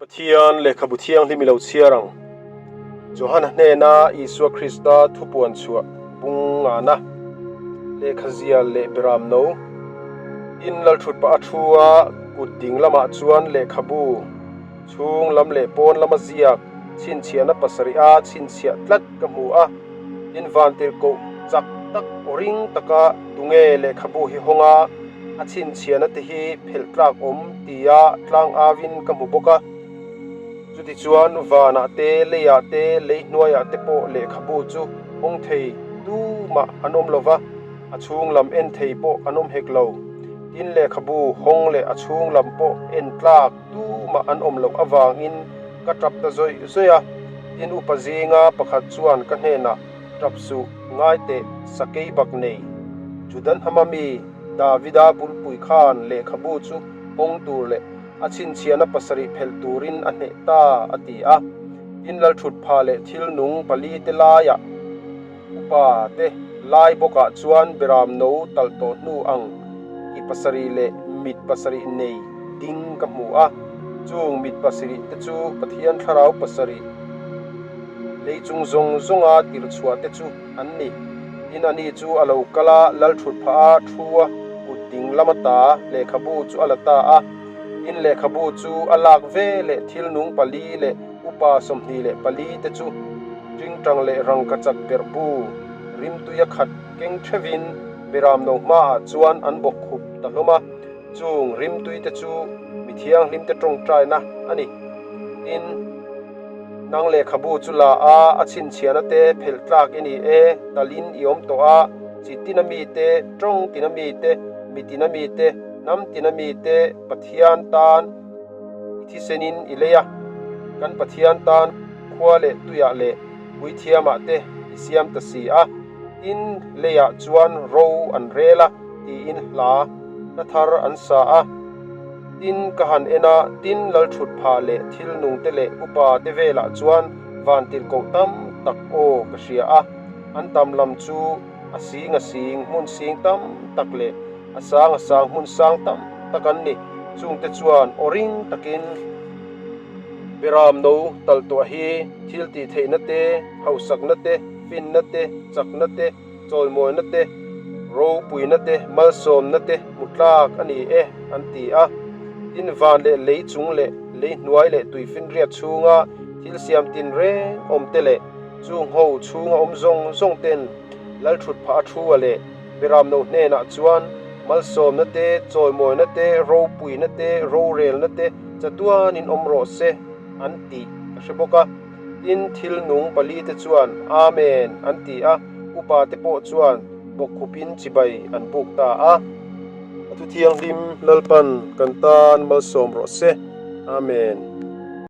Pathian lehkhabu thianghlim i lo chhiar ang. Johana hnena Isua Krista thupuan chhuah bung ngana lehkha zial leh beram no. Tin, lalthut pah a thu a, kut ding lamah chuan lehkhabu chhung lam leh pawn lama ziak chhinchhiahna pasariha chhinchhiah tlat ka hmu a. Tin, vantirhkoh chak tak aw ring taka tunge lehkhabu hi hawng a, A chhinchhiahna te hi phelh tlak awm tia tlang auin ka hmu bawk a. Chutichuan vanah te, leiah te, lei hnuaiah te pawh lehkhabu chu hawng thei tumah an awm lo va, a chhung lam en thei pawh an awm hek lo. Tin, lehkhabu hawng leh a chhung lam pawh en tlak tumah an awm loh avangin ka tap ta zawih zawih a. Tin, upa zinga pakhat chuan ka hnenah, Tap suh, ngai teh, sakei bak nei. Judan hama mi Davida bulpui khan lehkhabu chu hawng tur leh a chhinchhiahna pasarih phelh turin a hneh ta, a ti a. Tin, lalthutpha leh thil nung palite laiah upa te lai bawkah chuan beram no talh tawh hnu ang ki pasarih leh mit pasarih nei ding ka hmu a. Chung mit pasarih te chu Pathian thlarau pasarih Lei chung zawng zawnga tirh chhuah te chu an ni. Tin, ani chu a lo kal a, lal thut phah a, thu a, kut ding lama ta lehkhabu chu a la ta a. Tin, lehkhabu chu a lak ve leh thil nung pali leh upa 24 te chu tingtang leh rangkachak berh bu rimtuia khat keng theuhin beram no hmaah chuan an bawk khup ta hlawm a. Chung rimtui te chu mi thianghlim te tawngtaina a ni. Tin, nang lehkhabu chu la a, a chhinchhiahna te phelh tlak i ni e, talin i awm tawh a, chi tina mi te, tawng tina mi te, mi tina mi te, hnam tina mi te Pathian tan i thisenin i lei a, kan Pathian tan khua leh tuiah leh puithiamah te i siam ta si a. Tin, leiah chuan ro an rel a. tiin hla hla thar an sa a. Tin, ka han en a, tin lalthut phah leh thil nung te leh upa te velah chuan vantirhkoh tam tak aw ka hria a. An tam lam chu a sing a sing hmun sing tam tak leh a sang a sang hmun sang tam tak an ni. Chungte chuan aw ring takin Beram no tal tuah hi thil tih theihna te, hausakna te, finna te, chakna te, Chawimawina te, ropuina te, malsawmna te hmu tlak a ni e, an ti a. Tin, van leh lei chung leh lei hnuai leh tuifinriat chhunga thil siam tin reng awm te leh chung ho chhunga awm zawng zawng ten Lalthut phah a thu a leh Beramno hnenah chuan malsawmna te, chawimawina te, ropuina te, rorelna te chatuanin awm rawh se, an tih ka hre bawk a. Tin, thil nung palite chuan, Amen! an ti a, upate pawh chuan bawkkhupin chibai an buk ta a. A thu thianghlim Lalpan kan tan malsawm rawh se. Amen.